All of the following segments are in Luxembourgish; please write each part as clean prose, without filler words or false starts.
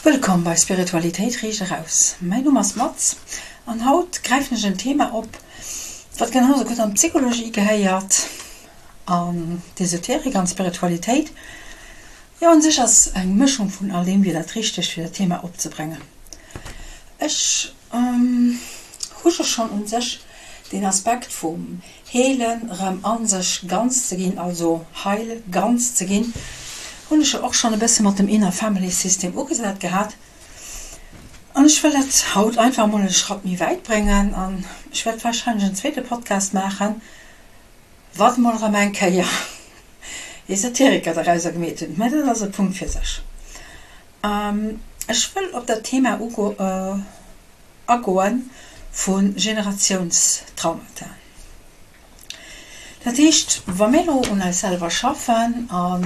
Wëllkomm bei Spiritualitéit riicht eraus. Mäin Numm ass Maz an haut gräifen ech en Thema op, wat genau sou gutt an d'Psychologie gehéiert, an d'Esoterik an d'Spiritualitéit. Jo, un sech ass eng Mëschung vun all deem wier dat Richtegt fir dat Thema opzebréngen. Ech hu jo schonn un sech deen Aspekt vum Heelen, erëm a sech ganz ze ginn, also heil, ganz ze ginn, hunn ech jo och schonn e bësse mat dem Inner Family System ugesat gehat. An ech wëll dat haut einfach emol e Schratt méi wäit bréngen an ech wäert warscheinlech en zweete Podcast maachen, wat emol erëm eng Kéier Esoteriker dorauser gemeet hunn, mä dat ass e Punkt fir sech. Ech wëll op dat Thema agoe vu Generatiounstraumata. Dat heescht, wa mir elo un eis selwer schaffen a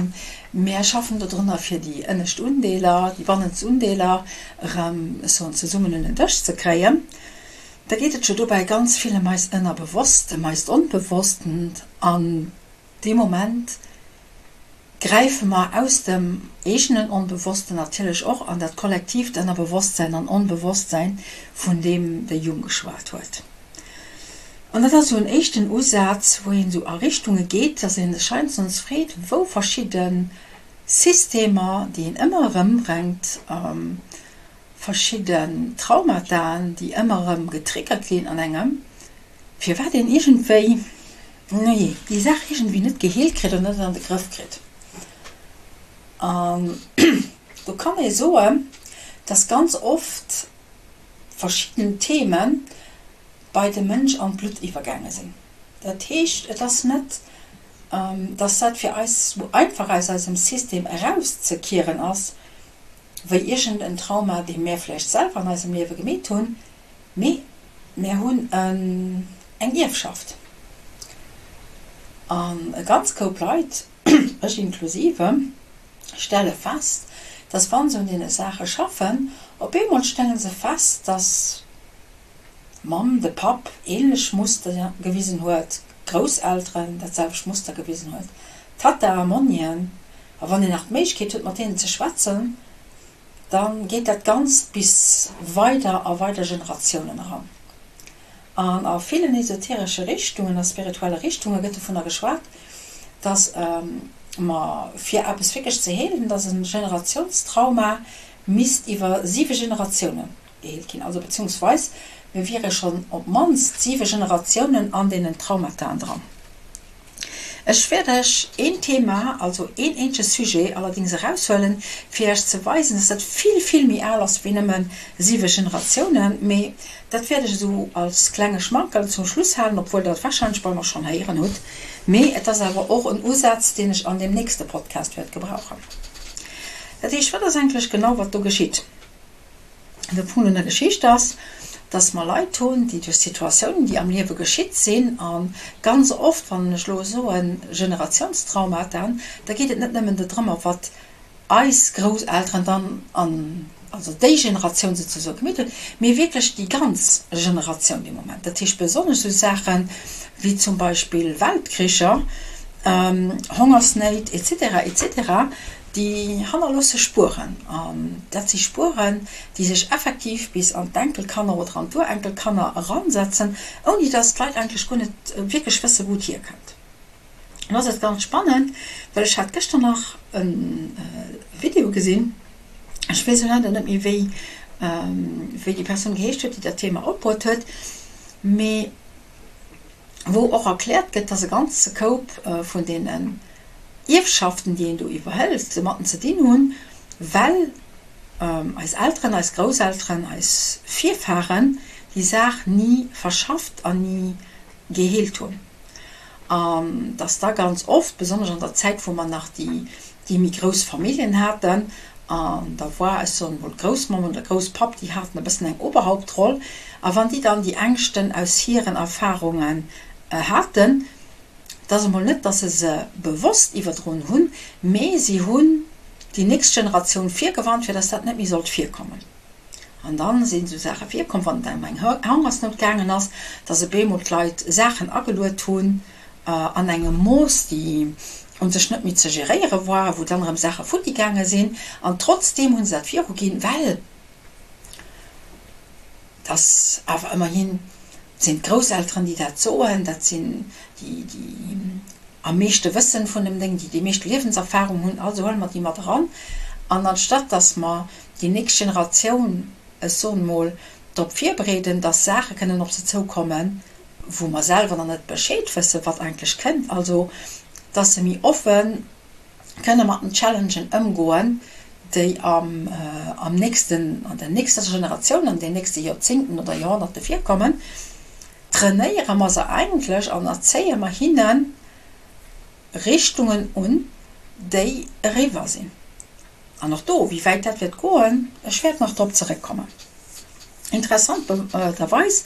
mir schaffen dodrunner fir déi ënnescht Undeeler, déi bannenst Undeeler erëm soen zesummen un den Dësch ze kréien, da geet et jo dobäi ganz vill ëm eist Ënnerbewosst, ëm eist Onbewosstent an dee Moment, gräife mer aus dem eegenen Onbewossten natierlech och an dat kollektiivt Ënnerbewosstsäin an Onbewosstsäin, vun deem de Jung geschwat huet. An dat ass esou en éischten Usaz, wou een esou a Richtunge geet, dass ee sech heiansdo freet, wou verschidde Systemer, déi een ëmmer erëmbrengt, verschidden Traumataen, déi ëmmer erëm getriggert ginn an engem, firwat een iergendwéi, nee, déi Saach iergendwéi net geheelt kritt an net an de Grëff kritt. An do kann ee soen, dass ganz oft verschidden Theme bei de Mënsch an d'Blutt iwwergaange sinn. Dat heescht, et ass net, dass dat fir eis esou einfach aus eisem System erauszekieren ass, wéi iergend en Trauma, dee mär vläicht selwer an eisem Liewe gemeet hunn, mee mär hunn eng Ierfschaft. An e ganz Koup Leit, ech inklusive, stelle fest, dass wa se un deene Saache schaffen, op eemol stelle se fest, dass d'Mamm, de Papp ähnlech Muster gewisen huet, d'Grousselteren dat selwecht Muster gewisen huet, d'Tatta a Monnien. A wann een nach d'Méiglechkeet huet, mat deenen ze schwätzen, da geet dat Ganzt bis weider a weider Generatiounen eran. An a villen esoteresche Richtungen a spirituelle Richtunge gëtt dovunner geschwat, dass mer, fir eppes wierklech ze heelen, dass e Generatiounstrauma misst iwwer siwe Generatioune geheelt ginn. Also beziehungsweis mir wiere schonn op d'mannst siwe Generatiounen an deenen Traumataen dran. Ech wäert Iech een Thema, also een eenzege Sujet allerdings eraushuelen, fir Iech ze weisen, dass dat vill, vill méi al ass wéi nëmme siwe Generatiounen. Mee dat wäert ech esou als klenge Schmankerl zum Schluss halen, obwuel Der et warscheinlech bei mer schonn héieren hutt. Mee et ass awer och en Usaz, deen ech an deem nächste Podcast wäert gebrauchen. Dat heescht, wat ass eigentlech genau, wat do geschitt? De Punkt un der Geschicht ass, dass mer Leit hunn, déi duerch Situatiounen, déi am Liewe geschitt sinn, a ganz oft, wann ech elo soen Generationstraumata, da geet et net nëmmen dodrëmmer, wat eis Grousselteren dann an, also déi Generatioun souzesoe gemeet hunn, mee wierklech déi ganz Generatioun dee Moment. Dat heescht besonnesch esou Saache wéi zum Beispill Weltkricher, Hongersnéit et cetera, et cetera, Déi hannerloosse Spueren, an dat si Spueren, déi sech effektiv bis an d'Enkelkanner oder an d'Urenkelkanner eransetzen, ouni dass d'Leit eigentlech guer net wierklech wësse wou et hierkënnt. An ass et ganz spannend, well ech hat gëschter nach e Video gesinn, ech weess elo leider net méi wéi wéi déi Persoun geheescht huet, déi dat Thema opbruet huet, mee wou och erkläert gëtt, dass e ganze Koup vun deenen Ierfschaften, déi een do iwwerhëlt, domatten ze dinn hunn, well eis Elteren, eis Grousselteren, eis Virfahren déi Saach ni verschafft an ni geheelt hunn. An dass da ganz oft, besonnesch an der Zäit, wou mer nach déi méi grouss Familljen haten, an da war, ech soen emol, d'Groussmamm oder Grousspapp, déi haten e bëssen eng Oberhauptroll, a wann déi dann déi Ängschten aus hiren Erfahrungen haten, Et ass emol net, dass se se bewosst iwwerdroen hunn, mee si hunn déi nächst Generatioun virgewarnt, fir dass dat net méi sollt virkommen. An da sinn esou Saache virkomm, wann et ëm eng Hongersnout gaangen ass, dass op eemol d'Leit Saachen ageluet hunn an engem Mooss, déi. un sech net méi ze geréiere war, wou dann erëm Saache futti gaange sinn an trotzdeem hu se dat viruginn, well dass awer ëmmerhin sinn d'Grousselteren, déi dat soen, dat sinn déi, déi am meeschte wëssen vun dem Déng, déi déi meescht Liewenserfahrung hunn, also huele mer déi mat eran. An anstatt dass mer déi nächst Generatioun, ech soen emol, drop virbereeden, dass Saache kënnen op se zoukommen, wou mer selwer nach net Bescheed wëssen, wat eigentlech kënnt, also dass se méi offe kënne mat den Challengen ëmgoen, déi am am nächsten, an der nächster Generatioun, an den nächste Joerzéngten oder Joerhonnerte virkommen, trainéiere mer se eigentlech an erzéie mer hinne Richtungen un, déi eriwwer sinn. An och do, wéi wäit dat wäert goen, ech wäert nach drop zeréckkommen. Interessanterweis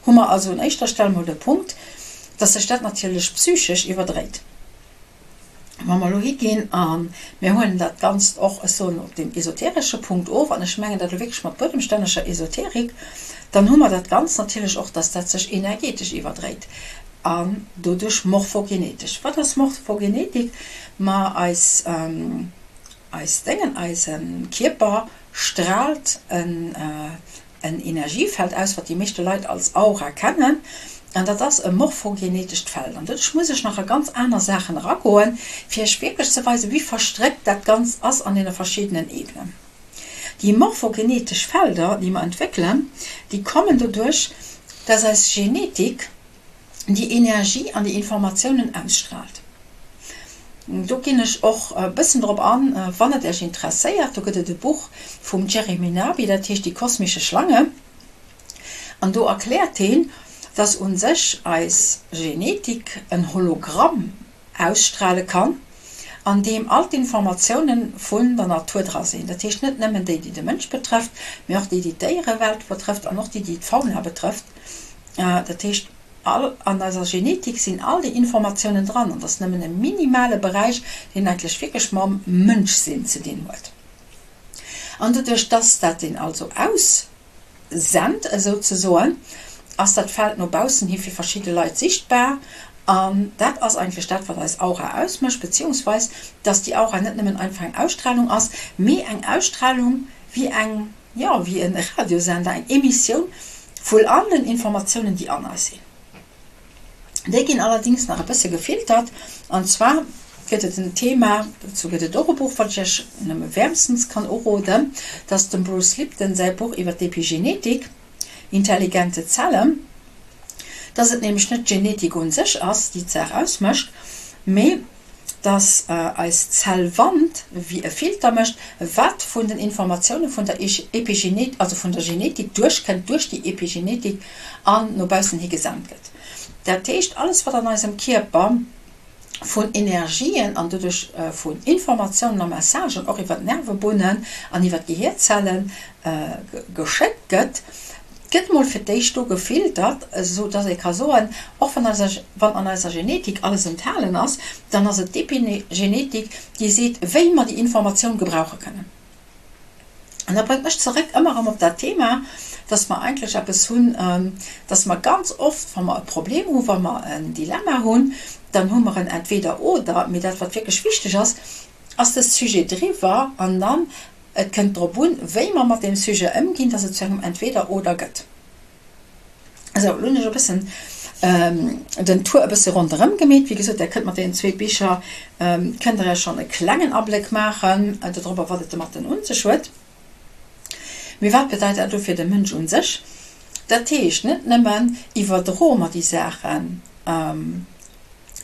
hu mer also un éischter Stell mol de Punkt, dass sech dat natierlech psychesch iwwerdréit. Wa mer elo higinn a mir huelen dat Ganzt och, ech soen, op deem esoteresche Punkt of, an ech mengen dat elo wierklech mat buedemstänneger Esoterik, dann hu mer dat Ganzt natierlech och, dass dat sech energetesch iwwerdréit an doduerch morphogenetesch. Wat ass Morphogenetik? Ma eis, eis Déngen, eise Kierper straalt en, en Energiefeld aus, wat déi meeschte Leit als Aura kennen, an dat ass e morphogenetescht Feld. An doduerch muss ech nach a ganz aner Saachen eragoen, fir iech wierklech ze weisen, wéi verstréckt dat Ganzt ass an deene verschiddenen Ebenen. Déi morphogenetesch Felder, déi mer entwéckelen, déi kommen doduerch, dass eis Genetik déi Energie an déi Informatiounen ausstraalt. Do ginn ech och e bëssen drop an, wann et Iech interesséiert. Do gëtt et e Buch vum Jeremy Narby, dat heescht Die kosmische Schlange. An do erkläert heen, dass u sech eis Genetik en Hologramm ausstrale kann, an deem all d'Informatiounen vun der Natur dra sinn. Dat heescht net nëmmen déi, déi de Mënsch betrëfft, mee och déi, déi d'Déierewelt betrëfft an och déi, déi d'Fauna betrëfft. Dat heescht, all, an eiser Genetik sinn all déi Informatiounen dran an et ass nëmmen e minimale Beräich, deen eigentlech wierklech mam Mënschsinn ze dinn huet. An doduerch, dass dat een also aussent, esou ze soen, ass dat Feld no baussen hi fir verschidde Leit sichtbar. An dat ass eigentlech dat, wat eis Aura ausmécht, beziehungsweis dass déi Aura net nëmmen einfach eng Ausstrahlung ass, mee eng Ausstrahlung wéi eng, jo, wéi e Radiosender, eng Emissioun vull all den Informatiounen, déi an eis sinn. Déi ginn allerdéngs nach e bësse gefiltert, an zwar gëtt et en Thema, dozou gëtt et och e Buch, wat ech Iech nëmme wäermstens kann uroden, dat ass dem Bruce Lipton säi Buch iwwer d'Epigenetik, Intelligente Zellen, dass et nämlech net d'Genetik un sech ass, déi d'Saach ausmécht, mee dass eis Zellwand wéi e Filter mécht, wat vun den Informatioune vun der Epigenetik, also vun der Genetik duerchkënnt, duerch déi Epigenetik an no baussen hi gesent gëtt. Dat heescht, alles wat an eisem Kierper vun Energien an doduerch vun Informatiounen a Messagen och iwwer d'Nervebunnen an iwwer d'Gehierzelle geschéckt gëtt, gëtt mol fir d'éischt do gefiltert, esou dass ee ka soen, och wann eiser, wann an eiser Genetik alles enthalen ass, dann ass et d'Epigenetik, déi seet, wéi mer déi Informatioun gebrauche kënnen. An dat bréngt mech zeréck ëmmer erëm op dat Thema, dass mer eigentlech eppes hunn, dass mer ganz oft, wa mer e Problem hunn, wa mer en Dilemma hunn, dann hu mer en Entweder-oder, mee dat, wat wierklech wichteg ass, ass de Sujet driwwer an dann Et kënnt drop un, wéi mer mat deem Sujet ëmginn, dass et zu engem Entweder-oder gëtt. Esou, elo hunn ech e bëssen den Tour e bësse ronderëm gemeet. Wéi gesot, Der kënnt mat deenen zwee Bicher, kënnt Der Iech schonn e klengen Abléck maachen dodrobber, wat et domatten un sech huet. Mee wat bedeit dat elo fir de Mënsch un sech? Dat heescht, net nëmmen iwwerdroe mer déi Saachen,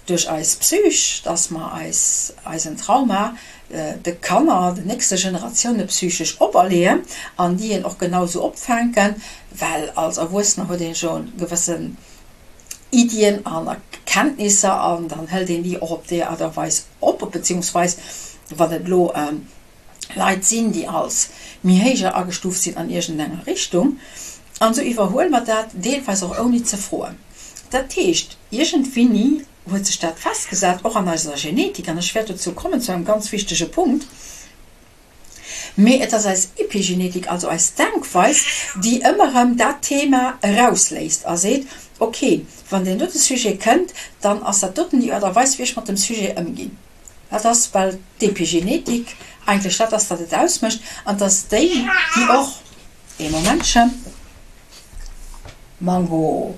duerch eis Psych, dass mer eis eisen Trauma de Kanner, den nächste Generatioune psychesch operleeën an déi en och genau sou opfänken, well als Erwuessener huet een jo gewëssen Iddien an Erkenntnisser an dann hëlt een déi och op déi Art a Weis op, beziehungsweis wann et elo Leit sinn, déi als méi héijer agestuuft sinn an iergendenger Richtung. An esou iwwerhuele mer dat deelweis och ouni ze froen. Dat heescht, iergendwéini huet sech dat festgesat, och an eiser Genetik, an ech wäert dozou kommen, zu engem ganz wichtege Punkt, mee et ass eis Epigenetik, also eis Denkweis, déi ëmmer erëm dat Thema erausléist a seet, ok, wann deen dote Sujet kënnt, dann ass dat doten déi Aart a Weis, wéi ech mat dem Sujet ëmginn. Dat ass, well d'Epigenetik eigentlech dat ass, wat et ausmécht, an dass déi, déi och, ee Momentchen, Mango,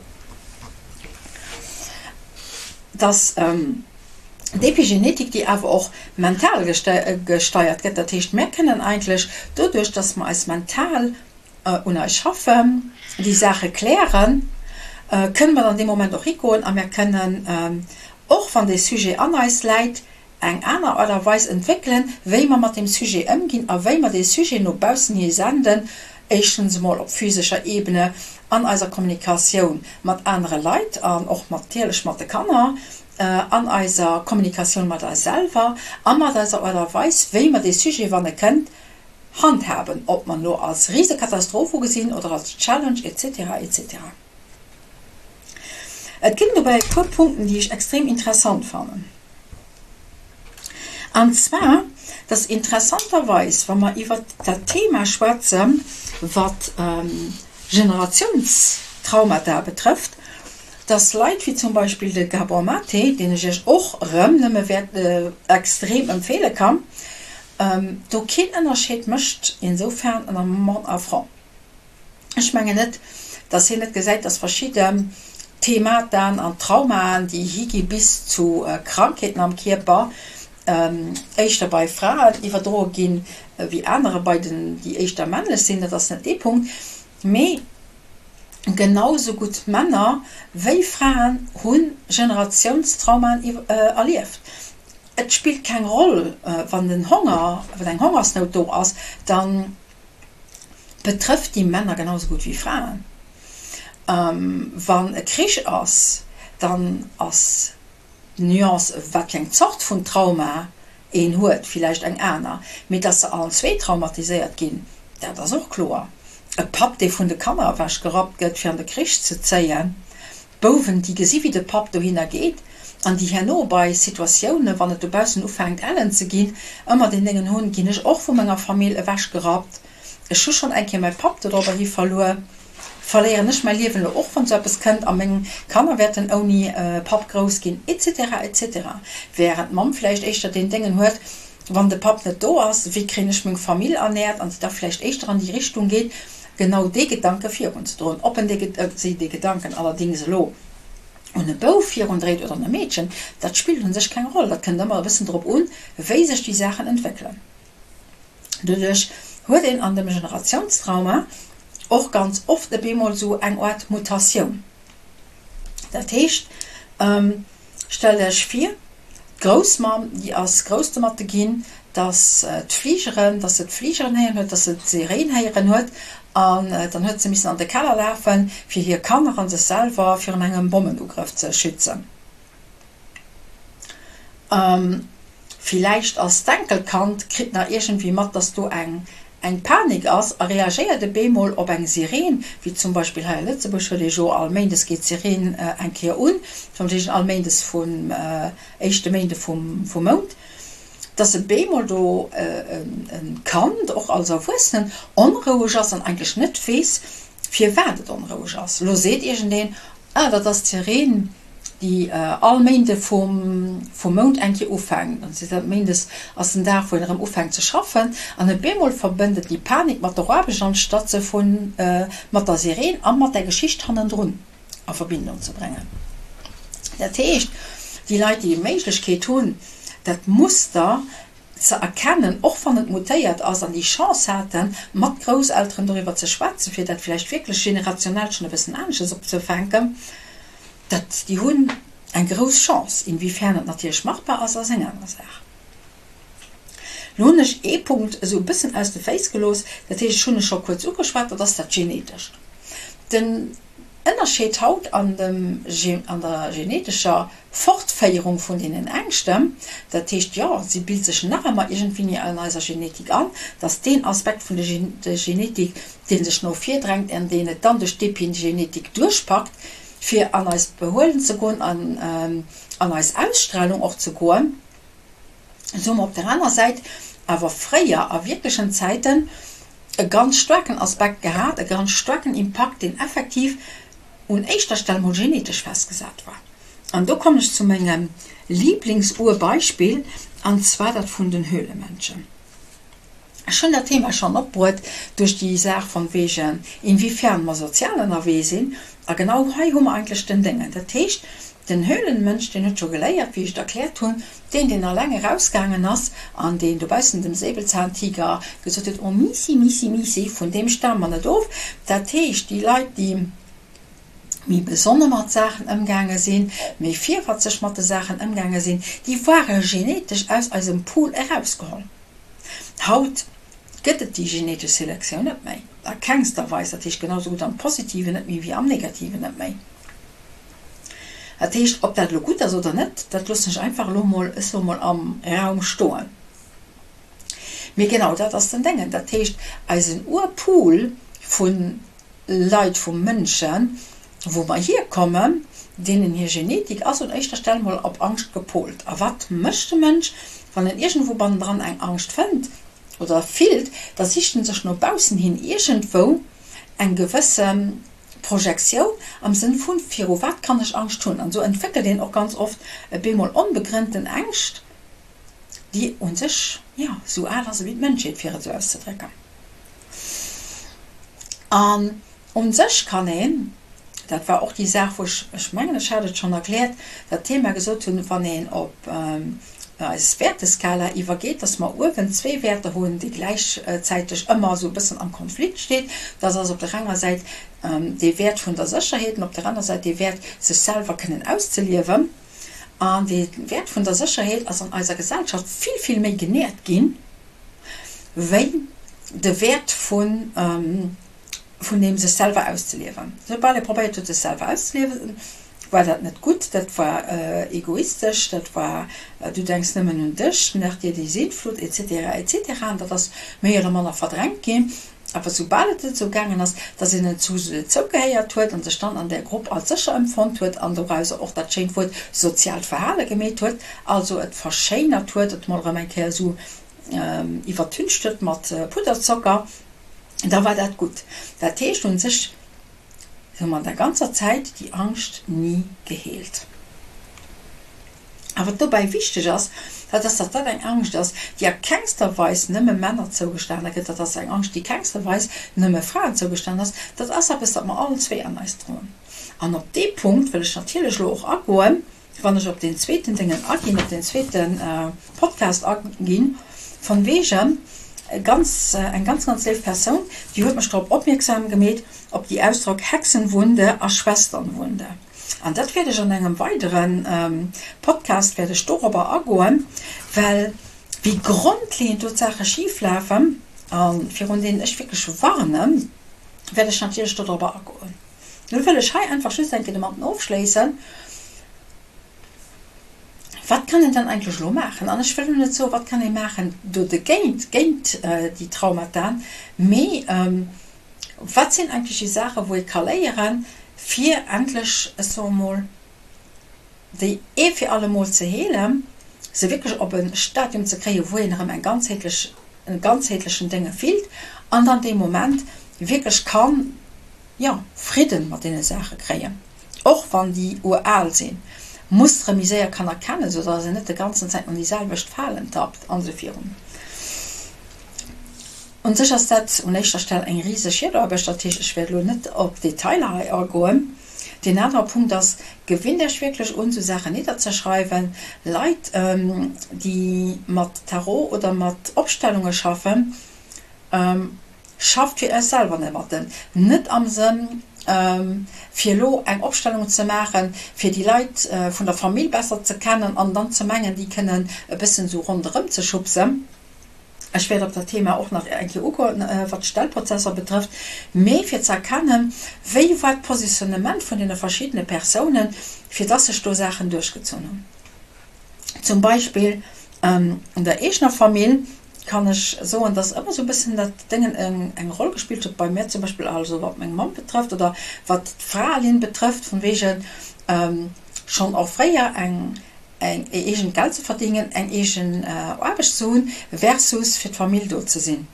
dass d'Epigenetik, déi awer och mental gesteiert gëtt, dat heescht, mär kënnen eigentlech doduerch, dass mer eis mental un eis schaffen, déi Saache klären, kënne mer dann dee Moment och higoen a mir kënnen, och wann dee Sujet an eis läit, eng aner Aart a Weis entwéckelen, wéi mer mat deem Sujet ëmginn a wéi mer dee Sujet no baussen hi senden, éischtens emol op physescher Ebene an eiser Kommunikatioun mat anere Leit an och natierlech mat de Kanner, an eiser Kommunikatioun mat eis selwer a mat eiser Aart a Weis, wéi mer dee Sujet, wann e kënnt, handhaben, ob mer en elo als Risekatastroph ugesinn oder als Challenge etc. Etc. Et ginn dobäi e puer Punkten, déi ech extrem interessant fannen. An zwar, dass interessanterweis, wa mer iwwert dat Thema schwätzen, wat Generationstraumata betrëfft, dass Leit wéi zum Beispill de Gabor Maté, deen ech Iech och erëm nëmme wäert extrem empfeele kann, do keen Ënnerscheed mécht insofern ënner Mann a Fra. Ech mengen net, dass hien net gesäit, dass verschidde Themataen an Traumaen, déi higi bis zu Krankheeten am Kierper, éischter bei Fraen iwwerdroe ginn, wéi anere bei den, déi éischter männlech sinn. Dat ass net dee Punkt. Mee genau sou gutt Männer wéi Fraen hu Generatiounstraumaen erlieft. Et spillt keng Roll, wann den Honger, wann eng Hongersnout do ass, da betrëfft déi Männer genau sou gutt wéi Fraen. Wann e Krich ass, dann ass d'Nuance, wat fir eng Zort vun Trauma een huet, villäicht eng aner. Mee dass se allen zwee traumatiséiert ginn, dat ass och kloer. E Papp, dee vun de Kanner ewechgerappt gëtt, fir an de Krich ze zéien, D'Bouwen, déi gesi wéi de Papp dohinner geet an déi herno bei Situatiounen, wann et dobaussen ufänkt ellen ze ginn, ëmmer deen Déngen hunn, ginn ech och vu menger Famill ewechgerappt, ech hu schonn eng Kéier mäi Papp dodropper hi verluer, verléieren ech mäi Liewen elo och, wann esou eppes kënnt a meng Kanner wäerten ouni Papp grouss ginn, etc. Etc. Während d'Mamm vläicht éischter deen Déngen huet, wann de Papp net do ass, wéi kréien ech meng Famill ernährt an déi da vläicht éischter an déi Richtung geet, genau dee Gedanke virunzedroen. Ob en dee, si dee Gedanken allerdéngs elo un e Bouf virundréit oder un e Meedchen, dat spillt un sech keng Roll. Dat kënnt ëmmer e bëssen drop un, wéi sech déi Saachen entwéckelen. Doduerch huet een an dem Generatiounstrauma och ganz oft e bemol esou eng Aart Mutatioun. Dat heescht, stellt Iech vir, d'Groussmamm, déi ass grouss domatte ginn, datt d'Fligeren, datt se d'Fligeren héieren huet, datt se d'Sireen héieren huet, an dann huet se missen an de Keller lafen, fir hir Kanner a sech selwer virun engem Bommenugrëff ze schützen. Villäicht ass d'Enkelkand, kritt nach iergendwéi mat, datt do eng eng Panik ass a reagéiert e beemol op eng Sireen, wéi zum Beispill hei a Lëtzebuerg huet ee jo all Méindes geet d'Sireen eng Kéier un, vum heescht all Méindes vum éischte Méinde vum Mount, dass e beemol do e Kand, och als Erwuessenen, onroueg ass an eigentlech net weess, firwat et onroueg ass. Elo seet iergendeen, Ah, dat ass d'Sireen, déi all Méinde vum Mount eng Kéier ufänkt. An si seet, Méindes ass den Dag, wou een erëm ufänkt ze schaffen. An op eemol verbënnt et déi Panik mat der Aarbecht, anstatt se vu mat der Sireen a mat der Geschicht hannendrun a Verbindung ze bréngen. Dat heescht, déi Leit, déi d'Méiglechkeet hunn, dat Muster ze erkennen, och wann et mutéiert ass, an déi Chance haten, mat Grousselteren doriwwer ze schwätzen, fir dat vläicht wierklech generationell schonn e bëssen aneschters opzefänken, dat, déi hunn eng grouss Chance. Inwiefern et natierlech machbar ass, ass eng aner Saach. Lo hunn ech ee Punkt esou e bëssen aus de Féiss gelooss, dat heescht, ech hunn e scho kuerz ugeschwat, dat ass dat Genetescht. Den Ënnerscheed haut an dem, an der genetescher Fortféierung vun deenen Ängschten, dat heescht, jo, si bilt sech nach ëmmer iergendwéini an eiser Genetik an, dass deen Aspekt vun der Genetik, dee sech no vir drängt an deen et dann duerch d'Epigenetik duerchpackt, fir an eist Behuelen ze goen an an eis Ausstrahlung och ze goen, esou hu mer op der aner Säit awer fréier a wierklechen Zäiten e ganz staarken Aspekt gehat, e ganz staarken Impakt, deen effektiv un éischter Stell mol genetesch festgesat war. An do kommen ech zu mengem Lieblingsurbeispill. an zwar dat vun den Höhlemenschen. Ech hunn dat Thema schonn opbruet duerch déi Saach von wegen, inwiefern mer sozial ënnerwee sinn. A genau hei hu mer eigentlech den Déngen. Dat heescht, den Höhlenmënsch, deen huet scho geléiert, wéi ech et erkläert hunn, deen, deen alleng erausgaangen ass an deen dobaussen dem Säbelzahntiger gesot huet, Oh miisi, miisi, miisi, vun deem stame mer net of. Dat heescht, déi Leit, déi méi besonne mat Saachen ëmgaange sinn, méi virwatzeg mat de Saachen ëmgaange sinn, déi ware genetesch aus eisem Pool erausgeholl. Haut gëtt et déi genetesch Selektioun net méi, a kengster Weis, dat heescht genau sou gutt am Positiven net méi wéi am Negativen net méi. Dat heescht, ob dat elo gutt ass oder net, dat loossen ech einfach elo mol, ech soe mol, am Raum stoen. Mee genau dat ass den Déngen. Dat heescht, eisen Urpool vu Leit, vu Mënschen, wou mer hierkommen, deenen hir Genetik ass un éischter Stell mol op Angscht gepolt. A wat mécht de Mënsch, wann en iergendwou bannendran eng Angscht fënnt oder fillt? Da sicht en sech no baussen hin iergendwou eng gewësse Projektioun am Sënn vun, viru wat kann ech Angscht hunn? An esou entwéckelt een och ganz oft e bemol onbegrënnten Ängscht, déi u sech, jo, esou al ass ewéi d'Mënschheet, fir et esou auszedrécken. An u sech kann een, dat war och déi Saach, wou ech, ech mengen, ech hat et schonn erkläert, dat Thema gesot hunn, wann een op eis Wäerteskala iwwergeet, dass mer uewen zwee Wäerter hunn, déi gläichzäiteg ëmmer esou e bëssen am Konflikt steet. Dass ass op der enger Säit dee Wäert vun der Sécherheet an op der aner Säit dee Wäert, sech selwer kënnen auszeliewen. An dee Wäert vun der Sécherheet ass an eiser Gesellschaft vill, vill méi genährt ginn, wéi de Wäert vun vun deem sech selwer auszeliewen. Soubal ee probéiert huet, sech selwer auszeliewen, war dat net gutt, dat war egoistesch, dat war du denks nëmmen un dech, nach dir déi Sintflut etc. Etc. An dat ass méi oder manner verdrängt ginn. Awer soubal et esou gaangen ass, datt een zu zougehéiert huet an sech dann an där Grupp als sécher empfonnt huet an dorauser och dat schéint Wuert soziaalt Verhale gemeet huet, also et verschéinert huet, et mol erëm eng Kéier esou iwwertüncht huet mat Pudderzocker, da war dat gutt. Dat heescht, un sech hu mer an der ganzer Zäit déi Angscht ni geheelt. A wat dobäi wichteg ass, dat ass, datt dat eng Angscht ass, déi a kengster Weis nëmme Männer zougestane gëtt, dat ass eng Angscht, déi kengster Weis nëmme Fraen zougestane ass, dat ass eppes, dat mer allen zwee an eis droen. An op dee Punkt wëll ech natierlech elo och agoen, wann ech op deen zweeten Déngen aginn, op deen zweete Podcast aginn, von wegen, ganz, eng ganz, ganz léif Persoun, déi huet mech drop opmierksam gemeet, op déi Ausdrock Hexenwunde a Schwesternwunde. An dat wäert ech an engem weidere Podcast wäert ech dorobber agoen, well wéi grondleeënd do d'Saache schif lafen a virun deenen ech wierklech warnen, wäert ech natierlech dodrobber agoen. Lo wëll ech hei einfach just eng Kéier domatten ofschléissen, Wat kann een dann eigentlech elo maachen? An ech wëll elo net soen, wat kann ee maachen do dogéint, géint déi Traumata, mee wat sinn eigentlech déi Saachen, wou ee ka léieren, fir endlech, ech soe mol, déi ee fir alle Mol ze heelen, se wierklech op e Stadium ze kréien, wou een erëm eng ganzheetlech, e ganzheetlechen Dénge fillt an dann dee Moment wierklech kann, jo, Fridden mat deene Saache kréien, och wann déi ural sinn, Mustere méi séier kann erkennen, sou dass een net de ganzen Zäit an déi selwecht Falen tappt an esou virun. Un sech ass dat un éischter Stell eng riseg Hierdaarbecht, dat heescht, ech wäert elo net op d'Detailer hei agoen. Deen anere Punkt ass, Gewinnt Iech wierklech un, sou Saachen nidderzeschreiwen. Leit, déi mat Tarot oder mat Opstellunge schaffen, Schafft fir iech selwer net mat den, net am Sënn fir elo eng Opstellung ze maachen, fir déi Leit vun der Famill besser ze kennen an dann ze mengen, déi kënnen e bëssen esou ronderëm ze schubsen. Ech wäert op dat Thema och nach eng Kéier ugoen, wat d'Stellprozesser betrëfft, mee fir ze erkennen, wéi war d'Positionnement vun deene verschiddene Persounen, fir dass sech do Saachen duerchgezunn hunn. Zum Beispill an der eegener Famill kann ech soen, dass ëmmer esou e bëssen dat Déngen eng Roll gespillt huet, bei mär zum Beispill, also wat meng Mamm betrëfft oder wat d'Fraelinn betrëfft, vun wegen schonn och fréier eng eegent Geld ze verdingen, eng eegen Aarbecht ze hunn, versus fir d'Famill do ze sinn.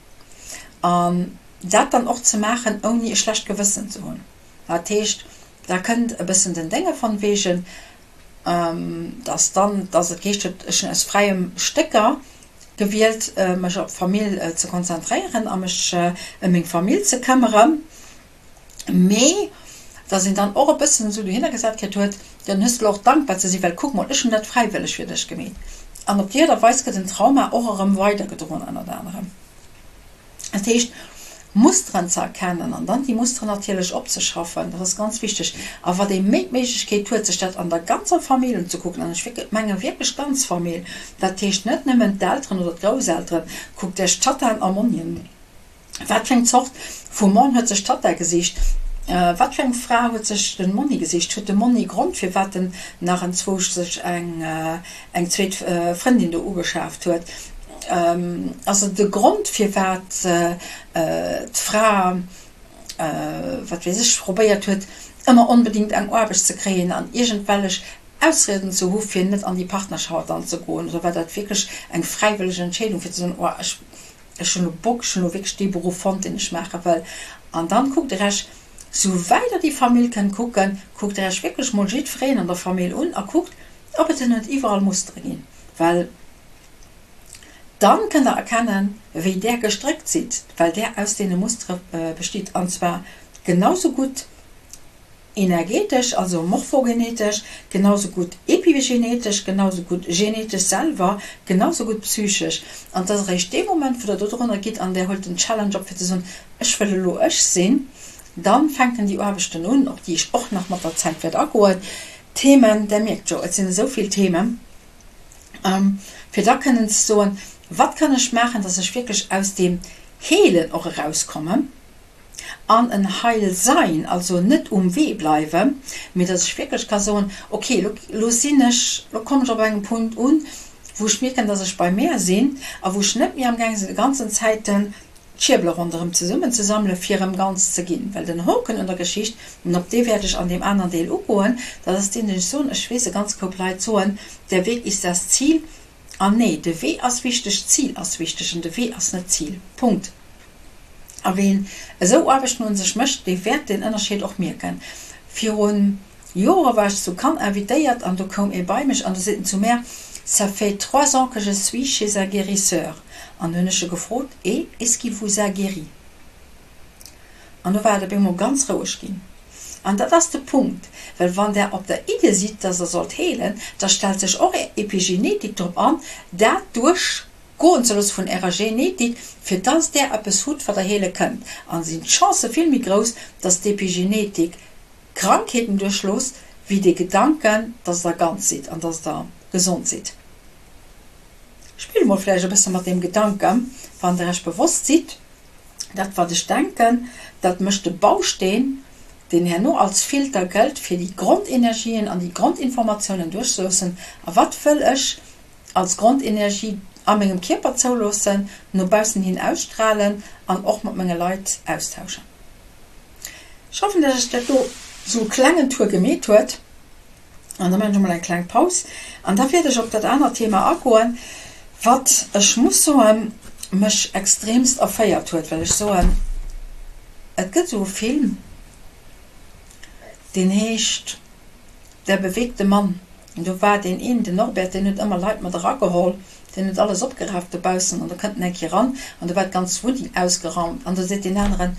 An dat dann och ze maachen, ouni e schlecht Gewëssen ze hunn. Dat heescht, da kënnt e bëssen den Dénge von wegen. Dass dann, dass et geheescht huet, ech hunn aus fräiem Stécker gewielt, mech op d'Famill ze konzentréieren a mech ëm meng Famill ze këmmere, mee dass een dann och e bëssen esou dohinner gesat kritt huet, dann hues de elo och dankbar ze sinn, well kuck mol, ech hunn dat fräiwëlleg fir dech gemeet. An op déi Aart a Weis gëtt en Trauma och erëm weidergedroen ënnert anerem. Dat heescht, Musteren ze erkennen an dann déi Musteren natierlech opzeschaffen, dat ass ganz wichteg. A wat ee méi d'Méiglechkeet huet, sech dat an der ganzer Famill unzekucken, an ech menge wierklech d'ganz Famill, dat heescht net nëmmen d'Elteren oder d'Grousselteren, kuckt Iech d'Tattaen a Monnien un. Wat fir eng Zort vu Mann huet sech d'Tatta gesicht? Wat fir eng Fra huet sech de Monni gesicht? Huet de Monni Grond, firwat en nach enzwousch sech eng eng zweet Frëndin do ugeschaaft huet? Ass et e Grond, firwat d'Fra, wat weess ech, probéiert huet, ëmmer onbedéngt eng Aarbecht ze kréien an iergendwellech Ausrieden ze hu fir net an déi Partnerschaft anzegoen? Oder war dat wierklech eng fräiwëlleg Entscheedung, fir ze soen, Oh, ech ech hunn elo Bock, ech hunn elo wierklech dee Beruff fonnt, deen ech maache wëll. An dann kuckt der Iech, sou wäit der déi Famill kënnt kucken, kuckt der Iech wierklech mol jiddwereen an der Famill un a kuckt, ob et denn net iwwerall Mustere ginn. Well dann kënnt der erkennen, wéi där gestréckt sidd, well där aus deene Mustere bestitt, an zwar genau sou gutt Energetesch, also morphogenetesch, genau sou gutt epigenetesch, genau sou gutt genetesch selwer, genau sou gutt psychesch. An et ass eréischt dee Moment, wou Der dodrunner gitt an Der huelt den Challenge op fir ze soen, ech wëll elo ech sinn, dann fänken déi Aarbechten un, op déi ech och nach mat der Zäit wäert agoen. Themen, Der mierkt jo, et sinn esou vill Themen, fir da kënnen ze soen, wat kann ech maachen, dass ech wierklech aus deem Heelen och erauskommen. an en Heil sein, also net um Wee bleiwen, mee dass ech wierklech ka soen, ok, lo, lo sinn ech, lo kommen ech op engem Punkt un, wou ech mierken, dass ech bei mär sinn a wou ech net méi amgaang sinn, de ganzen Zäiten d'Schierbele ronderëm zesummenzesammelen, fir erëm ganz ze ginn. Well den Hoken un der Geschicht, an op dee wäert ech an deem aneren Deel ugoen, dat ass deen, deen ech soen, ech weess, e ganz Koup Leit soen, Der Weg ist das Ziel. An nee, de Wee ass wichteg, d'Zil ass wichteg an de Wee ass net d'Zil. Punkt. A ween esou Aarbechten un sech mécht, dee wäert deen Ënnerscheed och mierken. Virun Jore war ech zu Cannes invitéiert an do koum ee bei mech an do seet en zu mär, Ça fait trois ans que je suis chez un guérisseur. An du hunn ech e gefrot, Et est-ce qu'il vous a guéri? An do war et op eemol ganz roueg ginn. An dat ass de Punkt, well wann Der op der Idee sidd, dass Der sollt heelen, da stellt sech och Är Epigenetik drop an, dat duerch Goen ze loosse vun ärer Genetik, fir dass där eppes hutt, wat der heele kënnt. An sinn d'Chancë vill méi grouss, dass d'Epigenetik Krankheeten duerchloosst, wéi dee Gedanken, dass der ganz sidd an dass der gesond sidd. Spillt mol vläicht e bësse mat deem Gedanken, wann der iech bewosst sidd, Dat wat ech denken, dat mécht de Bausteen, deen herno als Filter gëllt, fir déi Grondenergien an déi Grondinformatiounen duerchzeloossen. A wat wëll ech als Grondenergie a mengem Kierper zouloossen, no baussen hin ausstrahlen an och mat menge Leit austauschen. Ech hoffen, dass iech dat do sou e klengen Tour gemeet huet an da maachen ech emol eng kleng Paus an da wäert ech op dat anert Thema agoen, wat, ech muss soen, mech extremst erféiert huet, well ech soen, et gëtt esou e Film, deen heescht Der bewegte Mann. An do war deen een, den Norbert, deen huet ëmmer Leit mat erageholl, deen huet alles opgeraaft dobaussen an da kënnt en eng Kéier eran an do war d'ganz Wunneng ausgeraumt an do seet deen aneren,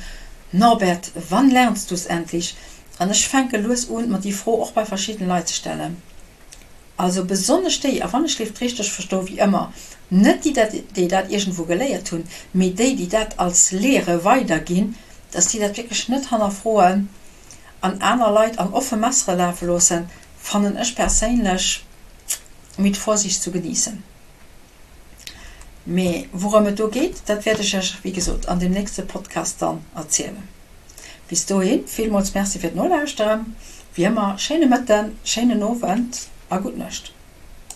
Norbert, wann lernst du's endlich? An ech fänke lues un, mer déi Fro och bei verschidden Leit ze stellen. Also besonnesch déi, a wann ech léift richteg verstoe wéi ëmmer, net déi dat, déi dat iergendwou geléiert hunn, mee déi, déi dat als Lehre weiderginn, dass déi dat wierklech net hannerfroen an aner Leit an offe Messere lafe loossen, fannen ech perséinlech mit Vorsicht zu genießen. Mee wourëm et do geet, dat wäert ech Iech, wéi gesot, an deem nächste Podcast dann erzielen. Bis dohi villmools Merci fir d'Nolauschteren. Wéi ëmmer, schéine Mëtten, schéinen Owend a gutt Nuecht.